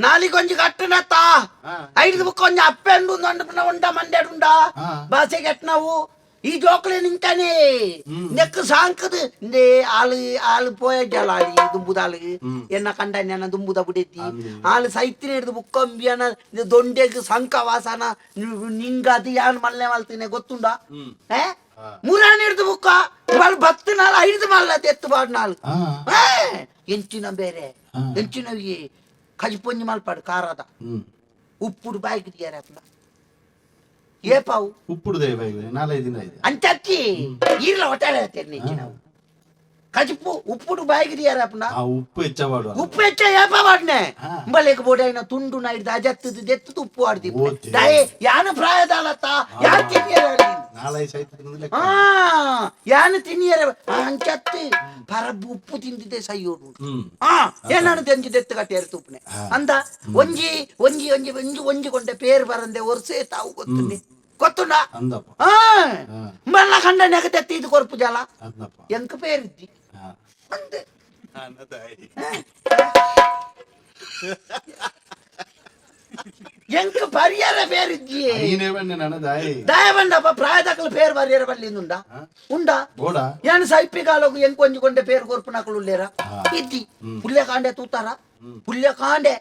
ನಾಲಿಗೊಂಜಿ ಕಟ್ಟುನತ್ತ ಐದು ಬುಕ್ಕ ಒಂಜಿ ಅಪ್ಪೆಂಡು ಉಂಡ ಮಂಡ್ಯಡುಂಡ ಬಾಸೆ ಕೆಟ್ಟನವು ಈ ಜೋಕ್ಲೆ ನಿಂತಾನೆ ನೆಕ್ ಸಾಂಕದು ಇಂದೇ ಆಳು ಆಳು ಪೋಯಜ್ಜಾಲ ಆಳಿ ದುಂಬುದಾಳು ಎನ್ನ ಕಂಡ ನೆನ ದುಂಬುದ ಬುಡೆತಿ ಆಳು ಸೈತಿನ ಹಿಡ್ದು ಬುಕ್ಕಂಬಿಯನ ದೊಂಡೆಗ್ ಸಂಕ ವಾಸನ ನಿಂಗದು ಯಾನ್ ಮಲ್ಲೆ ಮಲ್ತಿನೆ ಗೊತ್ತುಂಡ ಏ ಮುರಾನ್ ಹಿಡ್ದು ಬುಕ್ಕ ಬಾಳು ಬತ್ತು ನಾಳು ಐದು ಮಲ್ಲ ತೆತ್ತು ಬಾಡ್ ನಾಳು ಎಂಚಿನ ಬೇರೆ ಎಂಚಿನವಿ ಕಜಿಪೊಂಜಿ ಮಲ್ಪಾಡು ಕಾರದ ಉಪ್ಪುಡು ಬಾಯಿಗೆ ಅಪ್ಪ ఏ పావు ಉಪ್ಪುಡು ದೇವ ನಾಲ್ಕೈದು ದಿನ ಇದೆ ಅಂಚಚ್ಚಿ ಈರ್ಲ ಒಟ್ಟಾರೆ ನಾವು ಕಜಿಪು ಉಪ್ಪುಡು ಬಾಯಿಗೆ ದಿಯಾರಪ್ಪನ ಆ ಉಪ್ಪು ಹೆಚ್ಚ ಪಾಡುವ ಉಪ್ಪು ಹೆಚ್ಚ ಏಪ ವಾಡ್ನೆ ಇಂಬಲೇಕ ಬೋಡಾಯಿನ ತುಂಡು ನೈಡ್ದ ಅಜತ್ತದು ದೆತ್ತದು ಉಪ್ಪು ಆಡ್ದಿ ದಾಯೆ ಯಾನು ಪ್ರಾಯದಾಲತ್ತ ಯಾರು ತಿನ್ನಿಯರ ನಾಲ್ಕೈದು ಸೈತ ಆ ಯಾನು ತಿನ್ನಿಯರ ಅಂಚತ್ತು ಪರಬ್ಬು ಉಪ್ಪು ತಿಂದಿದ್ದೆ ಸೈಯೋಡು ಆ ಏನಾನು ತೆಂಜಿ ದೆತ್ತು ಕಟ್ಟಿಯಾರ ತುಪ್ಪನೆ ಅಂದ ಒಂಜಿ ಒಂಜಿ ಒಂಜಿ ಒಂಜಿ ಒಂಜಿ ಕೊಂಡೆ ಪೇರು ಬರಂದೆ ವರ್ಷೇ ತಾವು ಗೊತ್ತುಂಡೆ ಗೊತ್ತುಂಡ ಅಂದಪ್ಪ ಆ ಮಲ್ಲ ಕಂಡ ನೆಗತೆತ್ತಿ ಇದು ಕೊರ್ಪು ಜಲ ಅಂದಪ್ಪ ಎಂಕ ಪೇರಿದ್ದಿ ಅಂದೆ ಎಂಕ ಪರಿಯಾರ പേರಿದ್ದಿ ಐನೇ ಬಣ್ಣೆ ನನ್ನ ದಾಯಿ ದಾಯ ಬಂಡಪ್ಪ ಪ್ರಾಯದಕ್ಕಲು പേര് ಪರಿಯಾರ ಬಲ್ಲಿಂದುಂಡ ಉಂಡ ಬೋಡ ಯಾನ್ ಸೈಪಿಗಾಲಗು ಎಂಕ್ ಒಂಜಿ ಕೊಂಡೆ പേര് ಕೊರ್ಪುನಕುಲು ಉಲ್ಲೇರ ಇದ್ದಿ ಪುಲ್ಯ ಕಾಂಡೆ ತೂತಾರ ಪುಲ್ಯ ಕಾಂಡೆ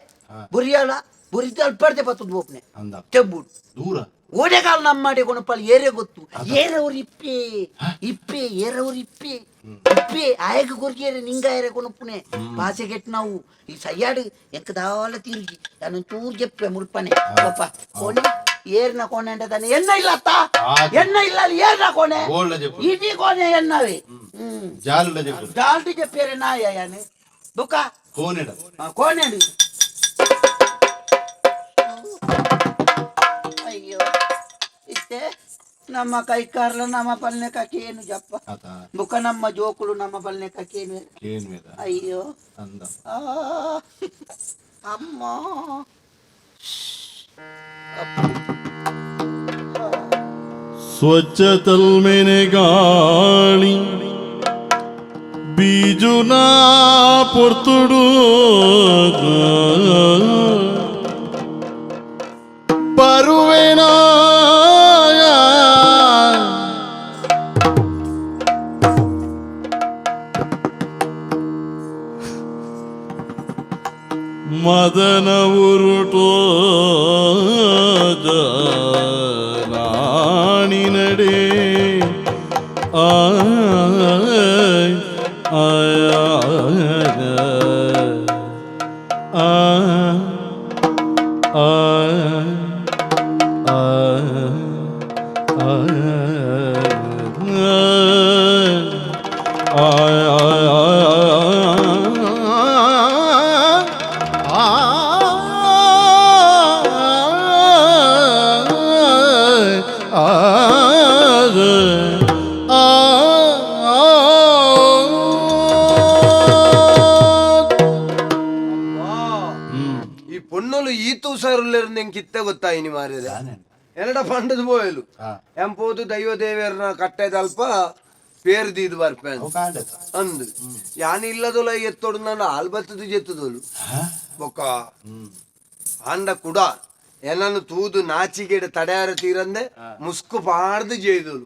ಬುರಿಯಾಲ ಬುರಿದ ಅಲ್ಪಡ್ದೆ ಬತ್ತದ ಓಪ್ನೆ ಅಂದಪ್ಪ ತೆಂಬುಡು ದೂರ ಓಡೆಗಾಲ ನಮ್ಮಾಡಿ ಕೊಣಪಲ್ ಏರೆ ಗೊತ್ತು ಏರವ್ರು ಇಪ್ಪೆ ಇಪ್ಪೆ ಏರವ್ರು ಇಪ್ಪೆ ಇಪ್ಪೆ ಆಯಗ ಗುರ್ಗಿಯರೆ ನಿಂಗಾಯರೆ ಕೊಣಪುನೆ ಭಾಷೆ ಕೆಟ್ಟ ನಾವು ಈ ಸಯ್ಯಾಡು ಎಂಕ ದಾವಲ ತಿರುಗಿ ನಾನು ಚೂರು ಜೆಪ್ಪೆ ಮುಲ್ಪನೆ ಪಾಪ ಕೋಣೆ ಏರ್ನ ಕೋಣೆ ಅಂತ ತಾನೆ ಎನ್ನ ಇಲ್ಲ ಅತ್ತ ಎನ್ನ ಇಲ್ಲ ಅಲ್ಲಿ ಏರ್ನ ಕೋಣೆ ಬೋಳ್ಳ ಜೆಪ್ಪು ಇಡೀ ಕೋಣೆ ಎನ್ನವೇ ಹ್ಮ್ ಜಾಲುಡ ಜೆಪ್ಪು ಜಾಲ್ಟಿ ಜೆಪ್ಪೇರೆ ನಾಯ ಯಾನೆ ಬುಕ್ಕ ಕೋನೆಡ ಕೋಣೆ ಅಯ್ಯೋ ಇತ್ತೆ ನಮ್ಮ ಕೈಕಾರ್ಲ ನಮ್ಮ ಪಲ್ನೆ ಕಕ್ಕೇನು ಜಪ್ಪ ಆತ ಬುಕ್ಕ ನಮ್ಮ ಜೋಕುಲು ನಮ್ಮ ಪಲ್ನೆ ಕಕ್ಕೇನು ಕೇನ್ ವೇದ ಅಯ್ಯೋ ಅಂದಪ್ಪ ಆ, ಅಮ್ಮ ಸ್ವಚ್ಛತಲ್ಮೆನೆ ಗಾಳಿ ಬೀಜುನಾ ಪೊರ್ತುಡು ಬರುವೆನಾ ಮದನ ಉರುಟೋ ರಾಣಿ ನಡೆ ಆಯ್ ಆಯ್ ಆಯ್ ಈ ಪೊಣ್ಣುಲು ಈತು ಹುಷಾರುಲ್ಲೇರ್ನ ಎಂಕ್ ಇತ್ತೆ ಗೊತ್ತಾಯಿನಿ ಮಾರ್ಯದ ಎನ್ನಡ ಪಂಡದ ಪೋಯಲು ಎಂಪೋದು ದೈವ ದೇವೇರ್ನ ಕಟ್ಟೆದಲ್ಪ ಪೇರ್ ದೀದ್ ಬರ್ಪೆ ಅಂದು ಯಾನ್ ಇಲ್ಲದೊಲ ಎತ್ತೊಡು ನಾನು ಆಲ್ಬತ್ತದು ಜೆತ್ತದೋಲು ಬೊಕ್ಕ ಆಂಡ ಕುಡ ಏನನ್ನು ತೂದು ನಾಚಿಕೆಡ್ ತಡೆಯಾರ ತೀರಂದೆ ಮುಸ್ಕು ಪಾಡ್ದು ಜೇದೋಲು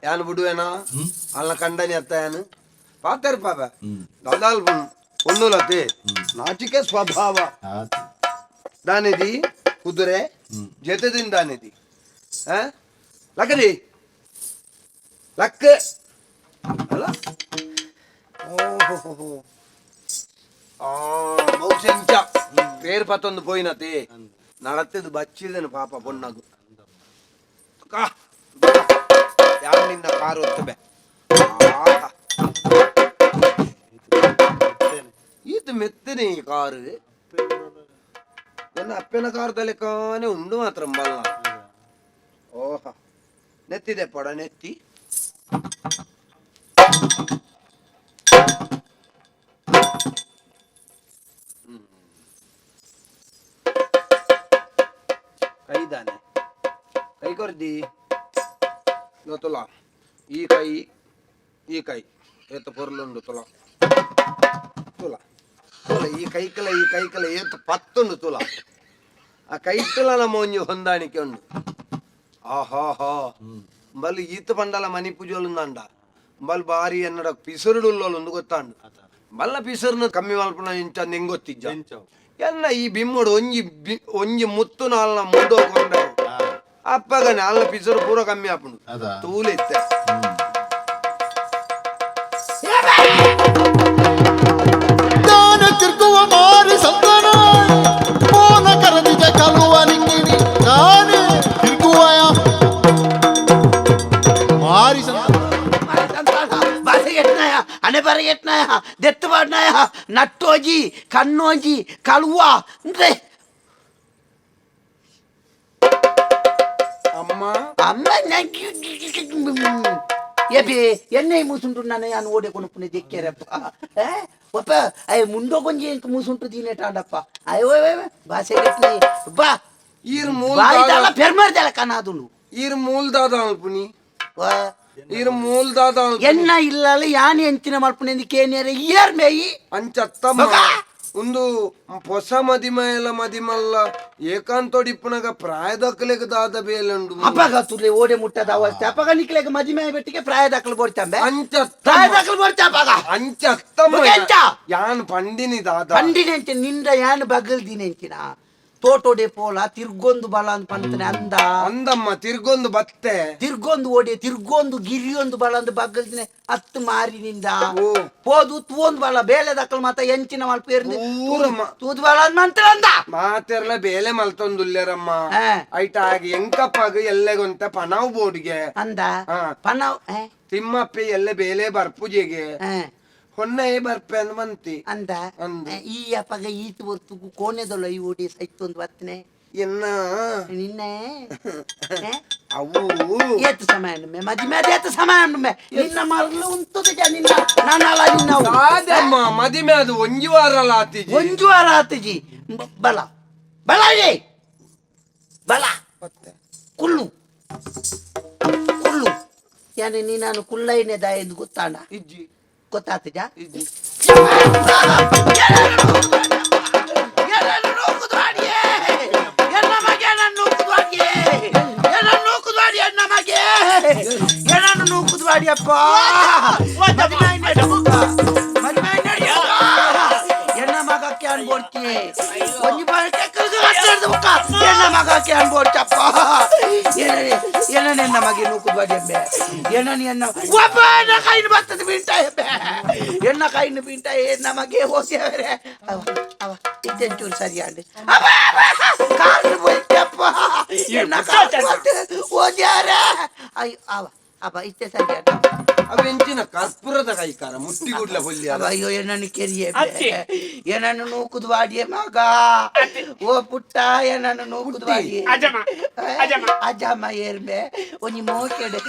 ಯಾನ್ ಬಿಡುವೇನಾ ಅಲ್ಲ ಕಂಡನಿ ಅತ್ತ ಯಾನು ಪಾತಾರ ಪಾಪ ದಾದಾಲ್ ಪೊಣ್ಣುಲತೆ ನಾಚಿಕೆ ಸ್ವಭಾವ ದಾನಿದಿ ಕುದುರೆ ಜೊತೆದಿಂದ ದಾನಿದಿ ಆ ಲಕ್ಕದಿ ಲಕ್ಕ ಅಲ್ಲ ಓಹೋ ಆ ಮೌಸೆಂಚ ಪೇರ್ ಪತ್ತೊಂದು ಪೋಯಿನತೆ ನಡತ್ತದು ಬಚ್ಚಿದನು ಪಾಪ ಪೊಣ್ಣಗು ಕಾ ಯಾರು ನಿನ್ನ ಕಾರು ಒತ್ತಬೆ ಆಹಾ. ಈತ ಮೆತ್ತನೆ ಈ ಕಾರು ನನ್ನ ಅಪ್ಪನ ಕಾರದಲ್ಲಿ ಕಾನೆ ಉಂಡು ಮಾತ್ರ ಬಲ್ಲ ಓಹ ನೆತ್ತಿದೆ ಪಡ ನೆತ್ತಿ ಕೈದಾನೆ ಕೈ ಕೊರ್ದಿ ತುಲ ಈ ಕೈ ಈ ಕೈ ಏತ ಪೊರ್ಲುಂಡು ತುಲ ತುಲ ತುಲ ಈ ಕೈಕಲ ಈ ಕೈಕಲ ಏತ್ ಪತ್ತುಂಡು ತುಲ ಆ ಕೈತುಲ ನಮ್ಮ ಒಂಜಿ ಹೊಂದಾಣಿಕೆ ಉಂಡು. ಆಹಾ ಹಾ, ಬಲ್ ಈತ ಪಂಡಲ ಮನಿ ಪೂಜೋಲುಂದಾಂಡ ಬಲ್ ಬಾರಿ ಎನ್ನಡ ಪಿಸುರುಡುಲ್ಲೊಂದು ಗೊತ್ತಾಂಡು. ಬಲ್ಲ ಪಿಸುರುನ ಕಮ್ಮಿ ಮಲ್ಪುನ ಇಂಚ ನಿಂಗೊತ್ತಿಜ್ಜ ಎನ್ನ ಈ ಬಿಮ್ಮಡು ಒಂಜಿ ಒಂಜಿ ಮುತ್ತು ನಾಲ್ನ ಮುಂದೋಕೊಂಡ ಅಪ್ಪಗನೆ ಅಲ್ಲ ಪಿಸುರು ಪೂರ ಕಮ್ಮಿ ಆಪುಂಡು. ಅದ. ತೂಲಿತ್ತೆ. ದಾನ ತಿರ್ಗುವ ಮಾರಿ ಸಂತನ ಪೋನ ಕರದಿದ ಕಲುವ ನಿಂಗಿಣಿ ನಾನೇ ತಿರ್ಗುವಯ ಮಾರಿ ಸಂತನ. ಬಸಗೆಟ್ನಾಯ, ಅಣೆ ಬರಗೆಟ್ನಾಯ, ದೆತ್ತುಪಾಡ್ನಾಯ, ನಟ್ಟೋಜಿ ಕಣ್ಣೋಜಿ ಕಳುವ ಅಂದ್ರೆ. ಅಮ್ಮ. ಅಮ್ಮ ಎಬಿ ಎಣ್ಣೆ ಮೂಸುಂಟು ನಾನು ಯಾನು ಓಡೆ ಕೊನುಪುನೆ ದೆಕ್ಕೆರಪ್ಪ. ಒಪ್ಪ ಅಯ್ಯ ಮುಂಡೋ ಕೊಂಜಿ ಎಂಕ್ ಮೂಸುಂಟು ದೀನೆಟಾಂಡಪ್ಪ. ಅಯ್ಯೋ ಬಾಸೆ ಗೆಟ್ನಾಯ ಬಾ. ಈರ್ ಮೂಲ್ ಬಾಯಿದಲ್ಲ ಪೆರ್ಮರ್ದಲ್ಲ ಕನಾದುಂಡು. ಈರ್ ಮೂಲ್ ದಾದ ಅಲ್ಪುನಿ, ಈರ್ ಮೂಲ್ ದಾದ. ಎನ್ನ ಇಲ್ಲಲ್ಲ ಯಾನ್ ಎಂಚಿನ ಮಲ್ಪುನೆ ಕೇನಿಯರೆ ಇಯರ್ ಮೇಯಿ. ಅಂಚತ್ತಮ್ಮ. ಮಗ! ಒಂದು ಹೊಸ ಮದಿಮಯಲ ಮದಿಮಲ್ಲ ಏಕಾಂತೋಡಿಪ್ಪುನಗ ಪ್ರಾಯದಕ್ಕಲೆಗ್ ದಾದ ಬೇಲುಂಡು. ಅಪಗ ತುಲೆ ಓಡೆ ಮುಟ್ಟದ ಅವಸ್ಥೆ. ಅಪಗ ನಿಕ್ಲೆಗ್ ಮದಿಮೆ ಬೆಟ್ಟಿಗೆ ಪ್ರಾಯ ದಾಖಲು ಬೋಡ್ತಂಬೆ. ಅಂಚತ್ತಮ್ಮ. ಪ್ರಾಯ ದಾಖಲು ಬೋಡ್ತ ಅಪಗ. ಅಂಚತ್ತಮ್ಮ. ಮಗ ಎಂಚ? ಯಾನ್ ಪಂಡಿನಿ ದಾದ. ಪಂಡಿನೆಂಚ ನಿಂದ ಯಾನ್ ಬಗಲ್ ದಿನೆಂಚಿನ ತೋಟೋಡೆ ಪೋಲ ತಿರ್ಗೊಂದು ಬಲ ಅಂತ ಪಂತನೆ ಅಂದ. ಅಂದಮ್ಮ, ತಿರ್ಗೊಂದು ಬತ್ತೆ. ತಿರ್ಗೊಂದು ಓಡೆ ತಿರ್ಗೊಂದು ಗಿರಿಯೊಂದು ಬಲ ಅಂದ್ ಬಗ್ಗಲ್ ದಿನ ಹತ್ತು ಮಾರಿ ನಿಂದ. ಓ. ಪೋದು ತೂವೊಂದು ಬಲ ಬೇಲೆ ದಕ್ಕಲ್ ಮಾತ ಎಂಚಿನ ಮಲ್ಪ ಏರ್ಂದು ಪೂರ ತೂದು ಬಲ ಅಂದ್ ಮಂತ್ರ ಅಂದ. ಮಾತೆರ್ಲ ಬೇಲೆ ಮಲ್ತೊಂದುಲ್ಲೇರಮ್ಮ. ಆ. ಐಟ ಆಗಿ ಎಂಕಪ್ಪಾಗ ಎಲ್ಲೆಗೊಂತ ಪಣವು ಬೋರ್ಡ್ಗೆ ಅಂದ. ಆ. ಪನವ್ ಏ? ತಿಮ್ಮಪ್ಪೆ ಎಲ್ಲ ಬೇಲೆ ಬರ್ಪುಜೆಗೆ. ಆ. ಹೊನ್ನಯೇ ಬರ್ಪೆ ಅಂದ್ ಮಂತಿ. ಅಂದ. ಅಂದ. ಈ ಅಪ್ಪಗ ಈತ ಹೊರ್ತು ಕೋಣೆದೊಳ ಈ ಓಡಿ ಸೈತೊಂದು ಬತ್ತನೆ. ಎನ್ನ ನಿನ್ನೆ ಏ? ಅವು ಏತು ಸಮಯ ಉಂಡುಮೆ ಮದಿಮೆ ಏತು ಸಮಯ ಉಂಡುಮೆ ನಿನ್ನ ಮರಳು ಉಂತುದ ನಿನ್ನ ನಾನಲ್ಲ ನಿನ್ನ ಆದಮ್ಮ, ಮದಿಮೆ ಅದು ಒಂಜಿ ವಾರ ಅಲ್ಲ ಆತಿಜಿ. ಒಂಜು ವಾರ ಆತಜಿ. ಬಲ ಬಲ ಏ ಬಲ. ಕುಳ್ಳು ಕುಳ್ಳು ಯಾನೆ ನೀನು ಕುಳ್ಳೈನೆ ದಾಯೆಂದು ಗೊತ್ತಾಂಡ? ಇಜ್ಜಿ. ಗೊತ್ತಾತಜ? ಇಜ್ಜಿ. ನೂಕುದ್ವಾಡಿಯಪ್ಪ. ಎನ್ನ ಮಗಕ್ಕೆ ಅನ್ಬೋಡ್ತಿ ಒಂಜಿ ಎನ್ನ ಮಗಕ್ಕೆ ಅನ್ಬೋಡ್ಚಪ್ಪ. ಎನ್ನ ನಿನ್ನ ಮಗೆ ನೂಕುದ್ವಾಡಿ ಎಂಬೆ ಎನ್ನ ಎನ್ನ ಒಬ್ಬ ಎನ್ನ ಕೈನ ಬರ್ತದೆ ಬೀಂಟ ಎಂಬೆ ಎನ್ನ ಕೈನ ಬೀಂಟ ಎನ್ನ ಮಗೆ ಹೋಗ್ಯಾವ್ರೆ. ಅವ ಅವ ಇದ್ದೆಂಚೂರು ಸರಿ ಅಂడి ಅಬ್ಬ ಕಾಲು ಹೋಯ್ತಪ್ಪ ಎನ್ನ ಕಾಲು ಓದ್ಯಾರ. ಅಯ್ಯೋ ಅವ ಅಪ್ಪ ಇತ್ತೆ ಸರಿ ಅಂಡ. ಅವೆಂಚಿನ ಕರ್ಪೂರದ ಕೈಕಾರ ಮುಟ್ಟಿಗುಡ್ಲ ಹೊಲ್ಲಿ. ಅವ ಅಯ್ಯೋ ಎನ್ನನ್ನು ಕೆರಿಯೇ. ಅತ್ತೆ. ಏನನ್ನು ನೂಕುದು ವಾಡಿಯೇ ಮಗ. ಓ ಪುಟ್ಟ, ಏನನ್ನು ನೂಕುದು ವಾಡಿಯೇ. ಅಜಮ, ಅಜಮ. ಅಜಮ ಏರ್ಮೆ ಒಂಜಿ ಮೋಕೆಡೆ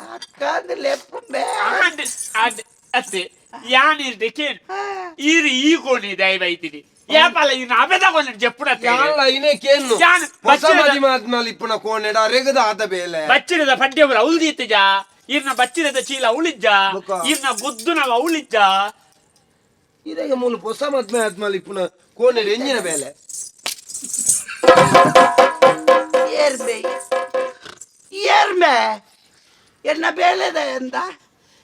ಅಕ್ಕಂದು ಲೆಪ್ಪುಂಬೆ. ಅಂದ್ ಅಂದ್ ಅತ್ತೆ, ಯಾನ್ ಕೇನ್ ಈರು ಈ ಕೋಣಿ ದಯವ ಐತಿನಿ ಯಾಪಲ್ಲ ಈ ನಾವೇ ತಗೊಂಡು ಜಪ್ಪುಡತ್ತೆ. ಯಾಲ್ಲ ಐನೇ ಕೇನು. ಯಾನ್ ಹೊಸ ಬಚ್ಚಿರದ- ಮದಿಮೆ ಆದ್ಮೇಲೆ ಇಪ್ಪುನ ಕೋಣೆಡ ಅರೆಗದ ಆದ ಬೇಲೆ. ಬಚ್ಚಿರದ ಪಡ್ಡೆವರ ಅವಲ್ದೀತಜ ಇರ್ನ ಬಚ್ಚಿರದ ಚೀಲ ಅವಳಿಜ್ಜ. ಬೊಕ್ಕ. ಇರ್ನ ಗುದ್ದು ನಾವ್ ಅವಳಿಜ್ಜ. ಇದಾಗ ಮೂಲ ಹೊಸ ಮದ್ಮೆ ಆದ್ಮೇಲೆ ಇಪ್ಪುನ ಕೋಣೆಡ್ ಎಂಜಿನ ಬೇಲೆ. ಏರ್ಮೆ ಏರ್ಮೆ ಎನ್ನ ಬೇಲೆದ ಎಂದ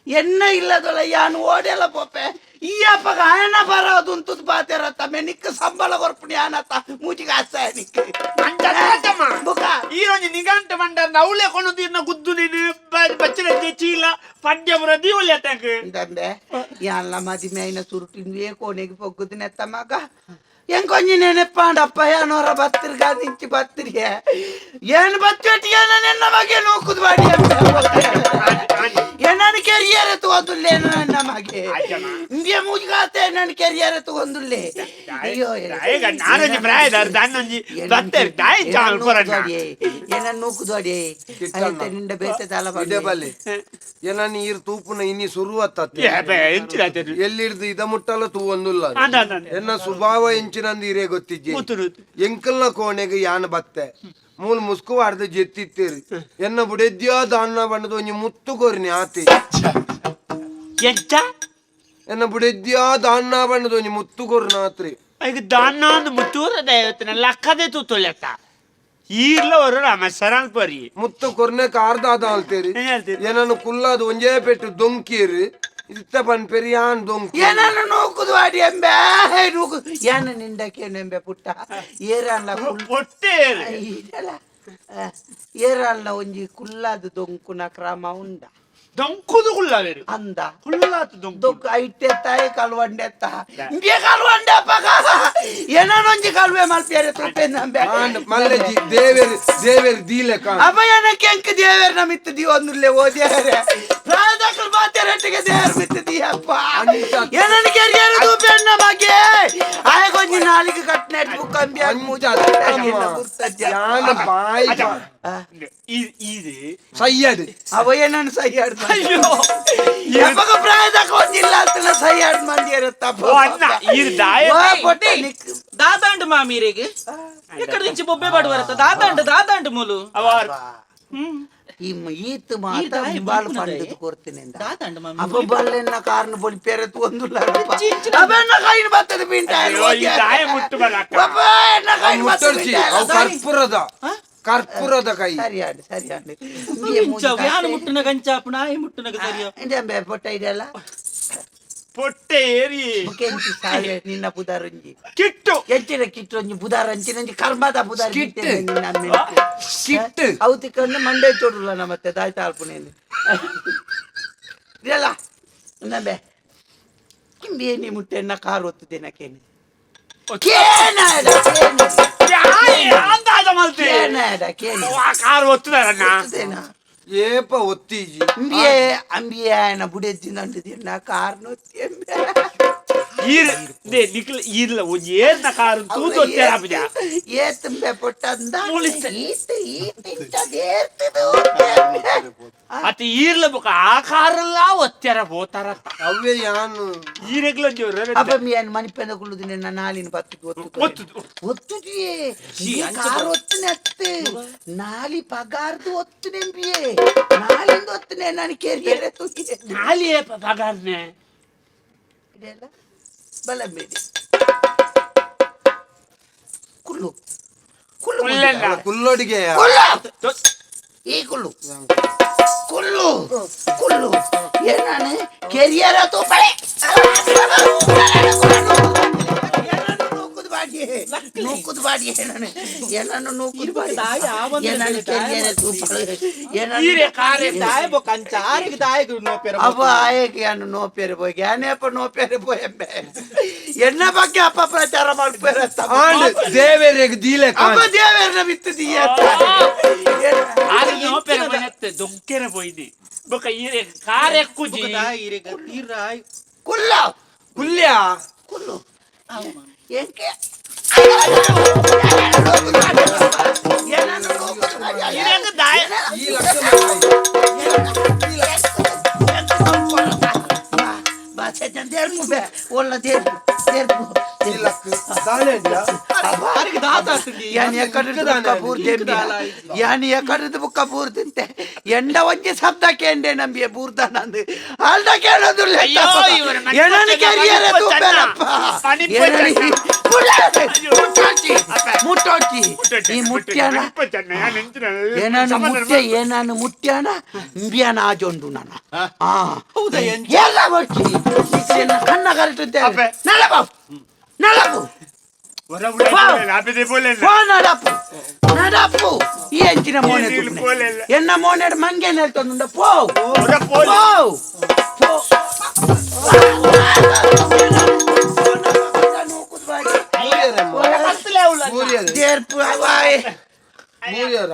ಎನ್ನ ಇಲ್ಲದೊಳ ಯಾನ್ ಓಡೆಲ್ಲ ಪೋಪೆ. ಈ ಅಪ್ಪಗ ಆಯನ ಬರೋದು ಉಂತುದು ಬಾತೆರತ್ತ ಮೆ ನಿಕ್ಕ ಸಂಬಳ ಕೊರ್ಪುಣಿ ಆನತ್ತ ಮೂಜಿಗೆ ಆಸ್ತ ನಿಕ್ಕ. ಅಂಚ ಬುಕ. ಈರೊಂಜಿ ನಿಗಂಟ ಮಂಡರ್ ಅವಳೆ ಕೊನದು ಇರ್ನ ಗುದ್ದು ನೀನು ಬಚ್ಚಿರದ ಚೀಲ ಪಡ್ಡೆವರ ದೀವಲೆ ತಂಕ್. ಅಂತಂದೆ ಯಾನ್ಲ ಮದಿಮೆ అయిన ಸುರುಟಿಂದು ಕೋಣೆಗೆ ಪೊಗ್ಗುದು ನೆತ್ತ ಮಗ ಎಂಕೊಂಜಿ ನೆನಪಾಂಡಪ್ಪ ಏನೋರ ಬತ್ತಿರ್ಗ ನಿಂಚಿ ಬತ್ತಿರಿಯ ಏನು ಬಚ್ಚೊಟ್ಟಿ ಏನ ನಿನ್ನ ಮಗೆ ನೂಕುದು ಬಾಡಿ ಏನನ್ನು ಕೆರಿಯರ್ ತಗೊಂದುಲ್ಲೆ ನನ್ನ ಮಗೆ ಇಂಡಿಯ ಮೂಜಿಗಾತೆ ನನ್ನ ಕೆರಿಯರ್ ತಗೊಂದುಲ್ಲೆ. ಅಯ್ಯೋ. ನಾನೊಂಜಿ ಪ್ರಾಯದಾರ್ ದಾನ್ನೊಂಜಿ ಬತ್ತೇರ್ ದಾಯಿ ಚಾಲ್ ಕೊರಣ್ಣ. ಏನನ್ನು ನೂಕುದು ಅಡಿ ಕಿಟ್ಟಣ್ಣ. ನಿಂಡ ಬೇತೆ ತಾಲ. ಇಡೆ ಬಲ್ಲೆ ಏನ ನೀರ್ ತೂಪುನ ಇನಿ ಸುರುವತ್ತ. ಏ, ಬೆ, ಎಂಚಿನ ಆತೇನು? ಎಲ್ಲಿಡ್ದು ಇದ ಮುಟ್ಟಲ್ಲ ತೂ ಒಂದುಲ್ಲ. ಅಂದ, ಅಂದ, ಅಂದ. ಎನ್ನ ಸ್ವಭಾವ ಎಂಚಿನಂದು ಇರೇ ಗೊತ್ತಿಜ್ಜಿ. ಗೊತ್ತು, ಗೊತ್ತು. ಎಂಕಲ್ನ ಕೋಣೆಗೆ ಯಾನ್ ಬತ್ತೆ ಮೂಲ ಮುಸ್ಕು ವಾಡ್ದು ಜೆತ್ತಿತ್ತೇರಿ ಎನ್ನ ಬುಡೆದ್ಯಾ ದಾನ್ನ ಬಣ್ಣದ ಒಂಜಿ ಮುತ್ತು ಕೊರಿನಿ ಆತಿ. ಎಂಚ? ಎನ್ನ ಬುಡೆದ್ಯಾ ದಾನ್ನ ಬಣ್ಣದೊಂಜಿ ಮುತ್ತು ಕೊರ್ನಾತ್ರಿ. ಈಗ ದಾನ್ನ ಒಂದು ಮುತ್ತೂರ ದೈವತ್ತಿನ ಲಕ್ಕದೆ ತೂತೊಲೆತ್ತ ಈರ್ಲ ಅವರು ರಾಮೇಶ್ವರ ಪರಿ. ಮುತ್ತು ಕೊರ್ನೆ ಕಾರ್ದಾದ ಅಲ್ತೇರಿ. ಏನ್ ಹೇಳ್ತೀರಿ? ಏನನ್ನು ಕುಲ್ಲಾದು ಒಂಜೇ ಪೆಟ್ಟು ದೊಂಕೀರು ಇತ್ತ ಪನ್ಪೆರಿ ಯಾನ್ ದೊಂಕಿ. ಏನನ್ನು ನೂಕುದು ವಾಡಿ ಎಂಬೆ ನೂಕು ಏನ ನಿಂಡಕೇನು ಎಂಬೆ ಪುಟ್ಟ ಏರಲ್ಲ. పొట్టే. ಇದೆಲ್ಲ ಏರಲ್ಲ ಒಂಜಿ ಕುಲ್ಲಾದ ದೊಂಕುನ ಕ್ರಮ ಉಂಡ. దొంకుదు కుల్లావేరు. ಅಂದ. ಕುಲ್ಲಾತು ದೊಂಕು. ದೊಂಕು ಐಟೆತ್ತಾಯ ಕಲ್ವಂಡೆತ್ತ ಇಂಬೆ ಕಲ್ವಂಡೆ ಪಗ ಏನೊಂಜಿ ಕಲ್ವೆ ಮಲ್ಪಿಯರೆ ತುಪ್ಪೆಂದಂಬೆ. ಆಂಡ್ ಮಲ್ಲೆಜಿ ದೇವೇರು ದೇವೇರು ದೀಲೆ ಕಾಣ್. ಅಪ್ಪ ಏನಕ್ಕೆ ಎಂಕ್ ದೇವೇರ್ ನಮಿತ್ತು ದಿವೊಂದುಲ್ಲೆ ಓ ದೇವರೇ ಪ್ರಾಯದಕ್ಕಲ್ ಬಾತೆರಟ್ಟಿಗೆ ದೇವರ್ ಮಿತ್ತು ದಿಯಪ್ಪ. ಅಂಚ. ಏನನ್ನು ಕೆರಿಯರು ತೂಪೆಣ್ಣ ಬಗ್ಗೆ ಆಯಗೊಂಜಿ ನಾಲಿಗೆ ಕಟ್ನೆಟ್ ಬುಕ್ ಅಂಬಿ. ಅಂಚ ಅತ್ತಮ್ಮ. ಯಾನ್ ಬಾಯಿ ಇದು ಸಯ್ಯಡ್. ಅವ ಏನನ್ನು ಸಹಿ ಆಡ್ ಅಯ್ಯೋ. ಯಾವಾಗ ಪ್ರಾಯದಕ್ಕ ಒಂದಿಲ್ಲ ಅಂತ ಸಹಿ ಆಡ್ ಮಂದಿ ಇರುತ್ತಪ್ಪ. ಓ ಅಣ್ಣ, ಈ ದಾಯ- ಪೊಟ್ಟ ನಿಕ್ దాదాండు మా మీరేగి ఇక్కడ నుంచి బొబ్బే పడు వరత దాదాండు దాదాండు మూలు. ಅವಾರ್ ಈ ಈತ್ ಮಾತ ದಾಯ ಬಾಳು ಬುಲ್ಪುನದಾಯೆ. ಪಂಡದು ಕೊಡ್ತೀನಿ దాదాండు మా ಅಪ್ಪ ಬಲ್ಲೆನ್ನ ಕಾರ್ನ ಬೊಲಿ ಪೆರತು ಒಂದುಲ್ಲ ಅವೆನ್ನ ಕೈನ ಬತ್ತದ ಪಿಂಟ. ಅಯ್ಯೋ, ಈ ದಾಯ ಮುಟ್ಟು ಬರಕ್ಕ. ಅಪ್ಪ ಎನ್ನ ಕೈನ ಬತ್ತದ. ಮುಟ್ಟೊಡ್ಚಿ ಅವು ಕರ್ಪೂರದ ಕರ್ಪೂರದ ಕೈ. ಸರಿ ಆಡು ಸರಿ ಆಡು. ಯಾನು ಮುಟ್ಟುನ ಗಂಚಾಪುಣ ಆಯಿ ಮುಟ್ಟುನಗ ಸರಿಯೋ. ಪೊಟ್ಟ ಇದೆಲ್ಲ. పొట్టే ఏరి. ಕೆಂಚಿ ಸಾಲೆ ನಿನ್ನ ಬುದಾರಂಜಿ. ಕಿಟ್ಟು. ಎಂಚಿನ ಕಿಟ್ಟೊಂಜಿ ಬುದಾರಂಚಿನಂಜಿ ಕರ್ಮದ ಬುದಾರ. ಕಿಟ್ಟು. ನಿನ್ನ ಕಿಟ್ಟು. ಅವು ತಿಕ್ಕಂಡು ಮಂಡೆ ಚೋಡುಲ್ಲ ನಮ್ಮ ಮತ್ತೆ ದಾಯ್ತ ಆಲ್ಪುನೇನು ಇದೆಲ್ಲ ನಂಬೆ ಕಿಂಬಿ ಮುಟ್ಟೆನ್ನ ಕಾರು ಒತ್ತುದೇನಕೇನು ಕೇನ ಅಂದಾಜ ಮಲ್ತೆ. ಕೇನ ಕೇನ. ಆ ಕಾರು ಒತ್ತುದಾರಣ್ಣ. ಒತ್ತುದೇನ. ಏಪ ಒತ್ತೀಜಿ. ಅಂಬಿಯೇ ಅಂಬಿಯೇ ఆయన ಬುಡೆಜ್ಜಿನ ಕಾರ್ ನೊತ್ತಿ. ಈರ್ they ನಿಕ್ಲ ಈರ್ಲ ಒಂಜಿ ಏರ್ನ ಕಾರು ತೂತು ಒತ್ತೇರಾಪುಜ. ಏ ತುಂಬೆ ಪೊಟ್ಟಂದ. ಮುಳಿಸ್ತೆ. ಈತ ಈತ ಇಂಥದ್ದೇರ್ತದು. ಅತ್ತ ಈರ್ಲ ಬೊಕ ಆ ಕಾರಲ್ಲ ಒತ್ತೆರ ಪೋತಾರತ್ತ. ಅವೇ ಯಾನು. ಈರೆಗ್ಲೊಂಜಿ ಅಪ್ಪ ಮೀನ್ ಮನಿಪೆಂದ ಕುಳ್ಳುದು ನಿನ್ನ ನಾಲಿನ ಬತ್ತು ಒತ್ತು. ಒತ್ತುದು. ಒತ್ತುದಿಯೇ ಕಾರ್ ಒತ್ತುನೆ ಅತ್ತೆ ನಾಲಿ ಪಗಾರ್ದು ಒತ್ತು ನೆಂಬಿಯೇ ನಾಲಿಂದ ಒತ್ತುನೆ ನಾನು ಕೆರಿಯರೆ ತೂಕಿ. ನಾಲಿ ಪಗಾರ್ನೆ. ಇದೆಲ್ಲ ಬಲ ಬೇಡಿ ಕುಳ್ಳು ಕುಳ್ಳು. ಕುಲ್ಲೆಲ್ಲ. ಕುಲ್ಲೊಡಿಗೆ. ಕುಳ್ಳು ಈ ಕುಳ್ಳು ಕುಳ್ಳು ಕುಳ್ಳು ಏನಾನು ಕೆರಿಯರ ತೂಪಳೆ ನೂಕುದು ಬಾಡಿ ನೂಕುದು ಬಾಡಿ ಏನನು ಏನನ್ನು ನೂಕುದು ಬಾಡಿ ಏನನ್ನು ಕೆರಿಯರ ತೂಪಳೆ. ಈರೆ ಕಾರೆ. దాయ బొక్క అంచ ఆరికి దాయకు నోపేర. ಅಪ್ಪ ಆಯಕ್ಕೆ ಅನ್ನು ನೋಪೇರೆ ಪೋಯ್ ಯಾನೇಪ ನೋಪೇರೆ ಪೋಯ್ ಎಂಬೆ ಎನ್ನ ಬಗ್ಗೆ ಅಪ್ಪ ಪ್ರಚಾರ ಮಾಡ್ಪೇರೆ. ಆಂಡ್ ದೇವೇರೆಗ್ ದೀಲೆ ಅಪ್ಪ ಕಾಣ್. ದೇವೇರ್ನ ಬಿತ್ತದೀಯ. ಆರು ನೋಪೆರ ಮನೆತ್ತೆ ದೊಂಕೆರ ಪೋಯ್ದಿ ಬೊಕ ಈರೆ ಕಾರ್ ಎಕ್ಕುಜಿ. తీర్రాయ్. ಕುಲ್ಲ. ಕುಲ್ಯ. ಕುಲ್ಲು ಎಂಕೆ ಏನನ್ನು ಈರೆಗ್ ದಾಯ. ಈ ಲಕ್ಷಣ. ಒಳ್ಳ ದೇರ್ಪು ದೇರ್ಪು. ಈ ಲಕ್ ದಾನೆ ಅಡ್ಡ. ఆరికి దాదాస్తుంది. ಯಾನ್ ಎಕ್ಕಡದ ಬುಕ್ಕ ಪೂರ್ತಿ ಯಾನ್ ಎಕ್ಕಡದ ಬುಕ್ಕ ಪೂರ್ತಿಂತೆ ಎಂಡ ಒಂಜಿ ಶಬ್ದ ಕೇಂಡೆ ನಂಬಿಯ ಬೂರ್ದಾನಂದು ಅಲ್ದ ಕೇಳೋದಿಲ್ಲ. ಅಯ್ಯೋ, ಇವರ ಮನೆ ಏನನ್ನು ಕೆರಿಯರೆ ಮನೆ ತೂಪೇರಪ್ಪ. ಮನೆ ಏನನ್ನು ಮುಟ್ಟೋಚಿ ಮುಟ್ಟೋಚಿ ಈ ಮುಟ್ಯಾನ ಏನಾನು ಮುಟ್ಯ ಏನಾನು ಮುಟ್ಯಾನ ಇಂಬಿಯಾನ ಆಜೊಂಡು ನಾನು ಆ ಹೌದಾ ಎಂಚ? ಎಲ್ಲ ಬಚ್ಚಿ ಕಣ್ಣ ಕರೆಕ್ಟ್. ಅಪ್ಪೆ. ನಡಪು ನಡಪು ಪೋ ನಡಪು ನಡಪು ಈ ಎಂಚಿನ ಮೋನೆ ಇಲ್ಲಿ ಪೋಲೆಲ್ಲ. ಎನ್ನ ಮೋನೆ ಮಂಗೆ ಹೇಳ್ತೊಂದುಂಡ ಪೋ. ಹೊರ ಪೋಲೆ. ಪೋ ಪೋ. ಮೂರ್ಯರು. ದೇರ್ಪು ಅವಾಯ್. ಮೂರ್ಯರ.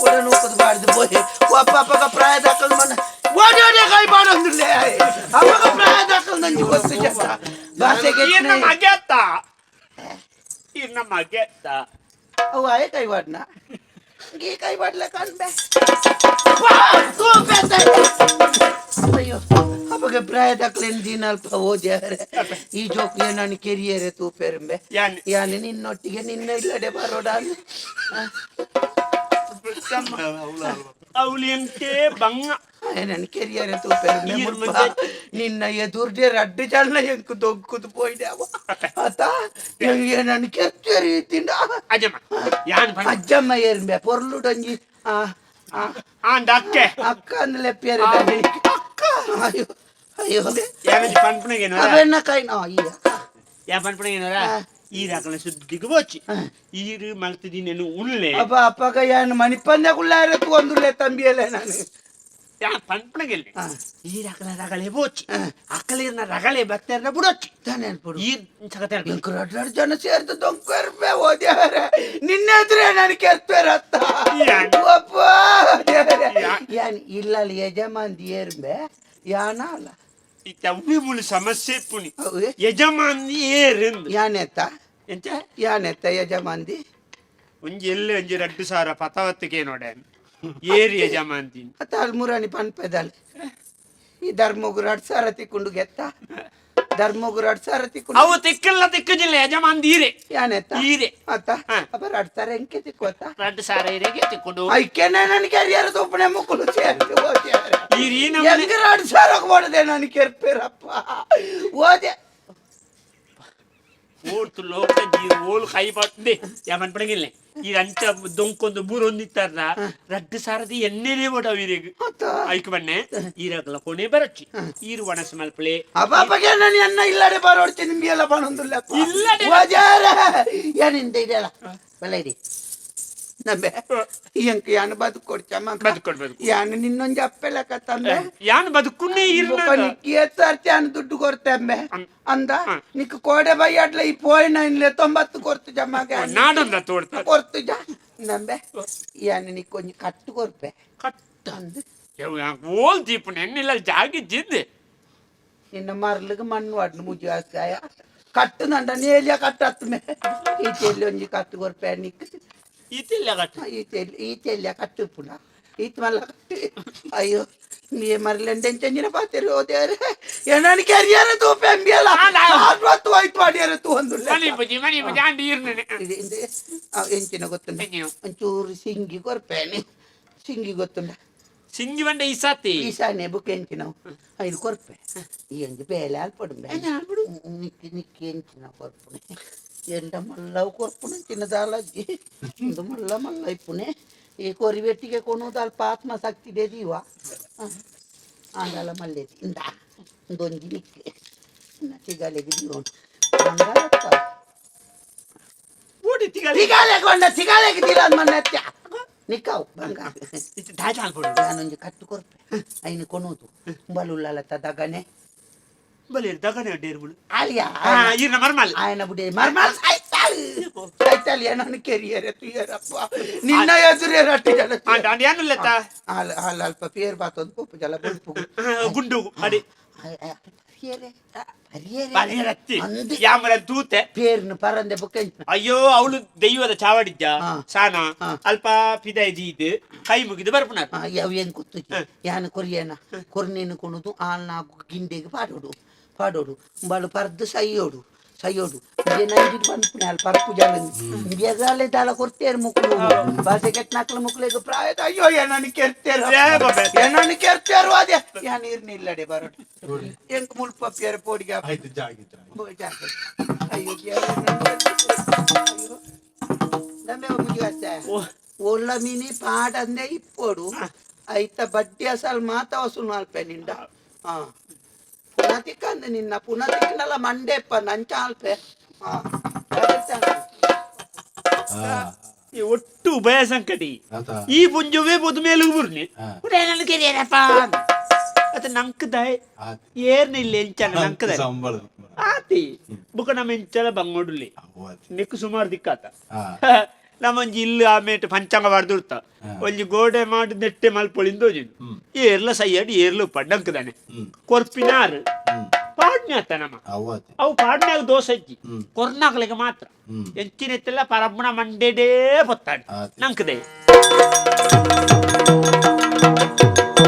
ಕೂಡ ನೂಕುದು ಬಾರ್ದು ಪೋಯ್ ಒಪ್ಪ ಅಪ್ಪಗ ಪ್ರಾಯ ದಾಖಲು ಮನ್ನ ಓಡಿ ಓಡಿ ಕೈ ಬಾಡೊಂದುಲ್ಲೆ ಅಪ್ಪಗ ಪ್ರಾಯ ದಾಖಲು ನಂಜು ಗೊತ್ತು ಜನ ಭಾಷೆಗೆ. ಈರ್ನ ಮಗೆತ್ತ ಈರ್ನ ಮಗೆತ್ತ. ಅವು ಆಯ್ ಕೈ ಬಾಡ್ನ ಈ ಕೈ ಬಾಡ್ಲ ಕಾಣ್ಬೆ ಅಯ್ಯೋ ಅಪ್ಪಗ ಪ್ರಾಯ ದಾಖಲೇನು ದಿನ ಅಲ್ಪ ಓದ್ಯಾರೆ ಈ ಜೋಕ್ ನಾನು ಕೆರಿಯರೆ ತೂಪೆರಂಬೆ. ಯಾನ್ ಯಾನೆ ನಿನ್ನೊಟ್ಟಿಗೆ ನಿನ್ನ ಇಲ್ಲಡೆ ಬರೋಡ. ಅವಳಿಯಂತೆ ಬಂಗ. ನನ್ನ ಕೆರಿಯರ್ ತೂಪೆರ್ ನಿನ್ನ ಎದುರ್ಡೆ ರಡ್ಡು ಜನ ಎಂಕು ದೊಗ್ಗುದು ಪೋಯ್ದೆ ಅತ ನನ್ನ ಕೆತ್ತೇರಿ ತಿಂಡ. ಅಜ್ಜಮ್ಮ ಯಾನ್ ಪಂಡ? ಅಜ್ಜಮ್ಮ ಏರ್ಂಬೆ ಪೊರ್ಲುಡೊಂಜಿ ಆ ಆ. ಆಂಡ ಅಕ್ಕೆ. ಅಕ್ಕ ಅಂದ್ಲೆ ಪೇರು. ಅಕ್ಕ, ಅಯ್ಯೋ ಅಯ್ಯೋ. ಯಾನಂಜಿ ಪನ್ಪುನಗೇನೋ? ಅವೆನ್ನ ಕೈ ಈ ಯಾ ಪನ್ಪುನಗೇನೋರ, ಈ ರಾಕಲ ಸುದ್ದಿಗೆ ಬೋಚಿ ಈರು ಮಲ್ತದಿನೇನು ಉಳ್ಳೆ. ಅಪ್ಪ ಅಪ್ಪಗ ಯಾನು ಮಣಿಪಂದೆ ಕುಳ್ಳಾರೆ ಒಂದುಳ್ಳೆ ತಂಬಿಯಲ್ಲ ನಾನು. ಯಾ ಪನ್ಪುನಗೆಲ್ಲೆ, ಈ ರಾಕಲ ರಗಳೆ ಬೋಚಿ, ಅಕ್ಕಲಿರ್ನ ರಗಳೆ ಬತ್ತೇರ್ನ ಬುಡೋಚಿ. ತಾನೇ ಅನ್ಪುಡು. ಈ ಸಕತೆ. ಎಂಕ್ ರಡ್ ರಡ್ ಜನ ಸೇರ್ದು ದೊಂಕರ್ಬೆ. ಓ ದೇವರೇ, ನಿನ್ನ ಎದುರೇ ನಾನು ಕೆರ್ಪೇರ ಅತ್ತ. ಯಾನ್? ಅಪ್ಪ ದೇವರೇ, ಯಾನ್ ಇಲ್ಲಲ್ಲಿ ಯಜಮಾನ್ ಏರ್ಬೆ ಯಾನ ಅಲ್ಲ. ಇತ್ತ ಮುಳು ಸಮಸ್ಯೆ ಪುಣಿ. ಹೌದೇ? ಯಜಮಾನ್ ಏರಿಂದು. ಯಾನೆತ್ತ? ಎಂತ? ಯಾನೆತ್ತ ಯಜಮಾನ್ದಿ? ಒಂಜಿ ಎಲ್ಲೆ ಒಂಜಿ 2000 ಪತವತ್ತಿಗೆ ನೋಡೆ ಏರಿ ಯಜಮಾನ್ತಿ. ಅತ್ತ ಅಲ್ಮುರಾಣಿ ಪನ್ಪೆದಲ್ ಈ ಧರ್ಮಗು 2000 ತಿಕ್ಕೊಂಡು ಗೆತ್ತ, ಧರ್ಮಗು 2000 ತಿಕ್ಕೊಂಡು. ಅವು ತಿಕ್ಕಲ್ಲ, ತಿಕ್ಕಜಿಲ್ಲ, ಯಜಮಾನ್ ಈರೆ. ಯಾನೆತ್ತ? ಈರೆ. ಅತ್ತ. ಹಾ. ಅಪ್ಪ 2000 ಎಂಕೆ ತಿಕ್ಕೋತ? 2000 ಈರೆಗೆ ತಿಕ್ಕೊಂಡು. ಐಕೆನೆ ನನಗೆ ಯಾರು ಒಬ್ಬನೇ ಮುಕ್ಕಳು ಸೇರ್ತು ಓದ್ಯಾರೆ. ಈರಿ ನಮ್ಮನೆ ಹೆಂಗ 2000 ಕೊಡದೆ ನಾನು ಕೆರ್ಪೇರಪ್ಪ ಓದೆ. ಓಡ್ತು ಲೋಕ ನೀರು ಓಲು ಕೈ ಪಟ್ಟೆ ಯಾ ಪನ್ಪಡಂಗಿಲ್ಲ. ಈ ಅಂಚ ದೊಂಕೊಂದು ಬೂರೊಂದಿತ್ತಾರ 2000ದ ಎಣ್ಣೆನೇ ಬೋಡವ್ ಈರೆಗ್. ಅತ್ತ. ಐಕ್ ಬನ್ನೆ ಈರಗ್ಲ ಕೊನೆ ಬರಚ್ಚಿ ಈರು ಒಣಸ ಮಲ್ಪಲೆ. ಅಪ್ಪ ನಾನು ಎನ್ನ ಇಲ್ಲಡೆ ಬರೋಡ್ತೀನಿ ನಿಮ್ಗೆಲ್ಲ ಬನ್ನೊಂದಿಲ್ಲ. ಇಲ್ಲಡೆ. ಓದ್ಯಾರ ಏನಿಂದ ಇದೆಲ್ಲ ಬಲ್ಲ ಇಡಿ ನಂಬೆ ಎಂಕ್ ಯಾನು ಬದುಕೊಡ್ಚಮ್ಮ. ಬದುಕೊಡ್ ಬದುಕು. ಯಾನು ನಿನ್ನೊಂದು ಅಪ್ಪೆಲಕ ತಂದೆ. ಯಾನ್ ಬದುಕುನ್ನೇ ಬೊಕ ಈರ್ನ. ನಿಕ್ಕು ಏತ್ ಯಾನು ದುಡ್ಡು ಕೊಡ್ತೆಂಬೆ ಅಂದ. ನಿಕ್ಕು ಕೋಡೆ ಬೈಯಾಡ್ಲ ಈ ಪೋಯಿನ ಇನ್ಲೆ 90 ಕೊರ್ತು ಜಮ್ಮಾಗ. ನಾಡೊಂದ ತೋಡ್ತ. ಕೊರ್ತು ಜ ನಂಬೆ, ಯಾನು ನಿಕ್ಕೊಂಜಿ ಕಟ್ಟು ಕೊರ್ಪೆ. ಕಟ್ಟ. ಅಂದು. ಓಲ್ ದೀಪು ಎನ್ನಿಲ್ಲ ಜಾಗಿ ಜಿದ್ದೆ. ನಿನ್ನ ಮರ್ಲಿಗೆ ಮಣ್ಣು ವಾಡ್ನು ಮುಜಿ ಆಸ್ಕಾಯ ಕಟ್ಟು ನಂಡ ನೇಲಿಯ ಕಟ್ಟತ್ತುಮೆ. ಈ ಚೆಲ್ಲಿ ಒಂಜಿ ಕಟ್ಟು ಕೊರ್ಪೆ ನಿಕ್ಕು. ಇತ್ತಿಲ್ಲ ಕಟ್ಟ. ಈ ಚೆಲ್ಲಿ, ಈ ಚೆಲ್ಲಿಯ ಕಟ್ಟು ಪುನ ಈತ್ ಮಲ್ಲ ಕಟ್ಟು. ಅಯ್ಯೋ, ನೀ ಮರ್ಲೆಂಡೆಂಚಿನ ಪಾತಿರಿ. ಓದೇರೆ ನನಗೆ ಕೆರಿಯರ ತೂಪೆ ಅಂಬಿಯಲ್ಲ ಆಟ್ವತ್ತು ಹೋಯ್ತು ಮಾಡಿಯರ ತೂ ಒಂದು. ಮನಿ ಪೂಜಿ ಮನಿ ಪೂಜಿ ಅಂಡ್ ಈರ್ನೇ. ಇದು ಇದು ಎಂಚಿನ ಗೊತ್ತುಂಡ? ಎಂಚಿನ? ಒಂಚೂರು ಸಿಂಗಿ ಕೊರ್ಪೇನೆ, ಸಿಂಗಿ ಗೊತ್ತುಂಡ? ಸಿಂಗಿ ಬಂಡೆ ಈ ಸಾತಿ. ಈಶಾನ್ಯ ಬುಕ್ ಎಂಚಿನವು ಐದು ಕೊರ್ಪೆ. ಈ ಒಂಜಿ ಬೇಲೆ ಅಲ್ಪಡು ನಿಕ್ಕಿ ನಿಕ್ಕಿ ಎಂಚಿನ ಕೊರ್ಪುನೆ ಎಂಡ ಮಲ್ಲವು ಕೊರ್ಪುನೆ ಚಿನ್ನದಾಲಜ್ಜಿ ಒಂದು ಮಲ್ಲ ಮಲ್ಲ ಇಪ್ಪುನೆ. ಈ ಕೊರಿ ಬೆಟ್ಟಿಗೆ ಕೊನುದು ಅಲ್ಪ ಆತ್ಮಶಕ್ತಿ ದೀವ ಆಂಡಲ ಮಲ್ಲೇತಿ. ಇಂದ ಇಂದೊಂಜಿ ನಿಕ್ಕಿ ತಿಗಲೆಗೆ ದೀವೋನು ಅಂಗಲತ್ತ. ಓಡಿ ತಿಗಲಿ. ತಿಗಾಲೆ ಕೊಂಡ ತಿಗಾಲೆಗೆ ದಿಲ ಮನ್ನತ್ಯ ನಿಕ್ಕಾವು ಬಂಗಾರ. ದಾಜ ಅಲ್ಪಡು. ನಾನೊಂಜಿ ಕಟ್ಟು ಕೊರ್ಪೆ, ಐನು ಕೊನೋದು ಬಲುಲ್ಲಲ ತದಗನೆ. ಬಲೆ ದಗನೆ ಡೇರ್ಬುಳು. ಆಲಿಯ. ಹಾ, ಈರ್ನ ಮರ್ಮಲ್. ఆయన ಬುಡಿ ಮರ್ಮಲ್ ಸಾಯ್ತಾಲ್ ಸಾಯ್ತಾಲ್. ಏನೋ ಕೆರಿಯರೆ ತುಯ್ಯರಪ್ಪ, ನಿನ್ನ ಎದುರೇ ರಟ್ಟಿ ಜನ. ಅಂಡ್ ಅಂಡ್ ಯಾನುಲ್ಲತ್ತ? ಹಾಲು ಹಾಲು ಅಲ್ಪ ಪೇರ್ ಬಾತೊಂದು ಪೋಪು ಜಲ ಬುಲ್ಪು. ಗುಂಡು ಅಡಿ. ಪರಿಯರೆ. ಬಲೆ ರತ್ತಿ. ಅಂದು. ಯಾಮರ ತೂತೆ. ಪೇರ್ನು ಪರಂದೆ ಬುಕ್ಕ. ಅಯ್ಯೋ, ಅವಳು ದೈವದ ಚಾವಡಿದ್ದ. ಸಾನ. ಅಲ್ಪ ಪಿದಾಯಿ ಜೀದ್ ಕೈ ಮುಗಿದು ಬರ್ಪುನಾರ್. ಅವು ಏನು ಗೊತ್ತು, ಯಾನು ಕೊರಿಯನ ಕೊರ್ನೇನು ಕೊಣುದು ಆಲ್ನ ಗಿಂಡೆಗೆ ಪಾಡೋಡು ಪಾಡೋಡು ಬಾಳು ಪರ್ದು ಸೈಯೋಡು ಸೈಯೋಡು ನಂಜಿಡ್ ಪನ್ಪುನೆ ಅಲ್ ಪರ್ಪು ಜನ ಬೇಗಾಲೆ ದಾಲ ಕೊರ್ತೇರು ಮುಕ್ಕುಲು ಬಾಸೆ ಕೆಟ್ನಾಕ್ಲ ಮುಕ್ಕುಲೆಗ್ ಪ್ರಾಯದ. ಅಯ್ಯೋ, ಏನನ್ನು ಕೆರ್ತೇರು. ಏ ಬಾಬೆ. ಏನನ್ನು ಕೆರ್ತೇರು ಅದೇ ಯಾನ್ ಇರ್ನಿಲ್ಲಡೆ ಬರೋಡು ಎಂಕ್ ಮುಲ್ಪ ಪೇರು ಪೋಡಿಗೆ. ಆಯ್ತು, ಜಾಗಿ ಜಾಗಿ. ಅಯ್ಯೋ ಅಯ್ಯೋ, ನಮ್ಮೆ ಮುಗಿಯಾತೆ ಒಳ್ಳ ಮೀನಿ ಪಾಡಂದೆ ಇಪ್ಪೋಡು ಐತ ಬಡ್ಡಿ ಅಸಲ್ ಮಾತ ವಸೂಲ್ ಮಲ್ಪೆ ನಿಂಡ. ಹಾ, ಪುನಃ ತಿಕ್ಕಂದು ನಿನ್ನ ಪುನಃ ತಿಕ್ಕನಲ್ಲ ಮಂಡೆಪ್ಪ ನಂಚ ಅಲ್ಪೆ. ಹಾ. ಈ ಒಟ್ಟು ಉಭಯ ಸಂಕಟಿ. ಆತ. ಈ ಪುಂಜುವೆ ಬೊದು ಮೇಲೆ ಬುರ್ನಿ. ನನಗೆ ಅತ ನಂಕ್ ದಾಯ್. ಆತ್. ಏರ್ನ ಇಲ್ಲ ಎಂಚನ ನಂಕ್ ದಾಯ್. ಸಂಬಳ. ಆತಿ ಬುಕ ನಮ್ಮ ಎಂಚಲ ಬಂಗೋಡುಲಿ. ಅವು ಆತಿ. ನಿಕ್ಕು ಸುಮಾರು ದಿಕ್ಕಾತ. ನಮ್ಮೊಂಜಿ ಇಲ್ಲು ಆಮೇಟ ಪಂಚಾಂಗ ಬಾರ್ದುರ್ತ ಒಂಜಿ ಗೋಡೆ ಮಾಡಿ ನೆಟ್ಟೆ ಮಲ್ಪೊಳಿಂದ ಏರ್ಲ ಸೈಯಡ್ ಏರ್ಲು ಪಡ್ಡಂಕದಾನೆ. ಕೊರ್ಪಿನಾರ್ ಪಾಡ್ನ್ಯಾತ ನಮ್ಮ. ಅವು ಆತಿ. ಅವು ಪಾಡ್ನ್ಯಾಗ ದೋಸೆ ಇಜ್ಜಿ, ಕೊರ್ನಾಕ್ಲಿಗೆ ಮಾತ್ರ. ಎಂಚಿನೆತ್ತೆಲ್ಲ ಪರಬ್ಬಣ ಮಂಡೆಡೇ ಪೊತ್ತಾಡಿ. ಆತಿ. ನಂಕದೆ.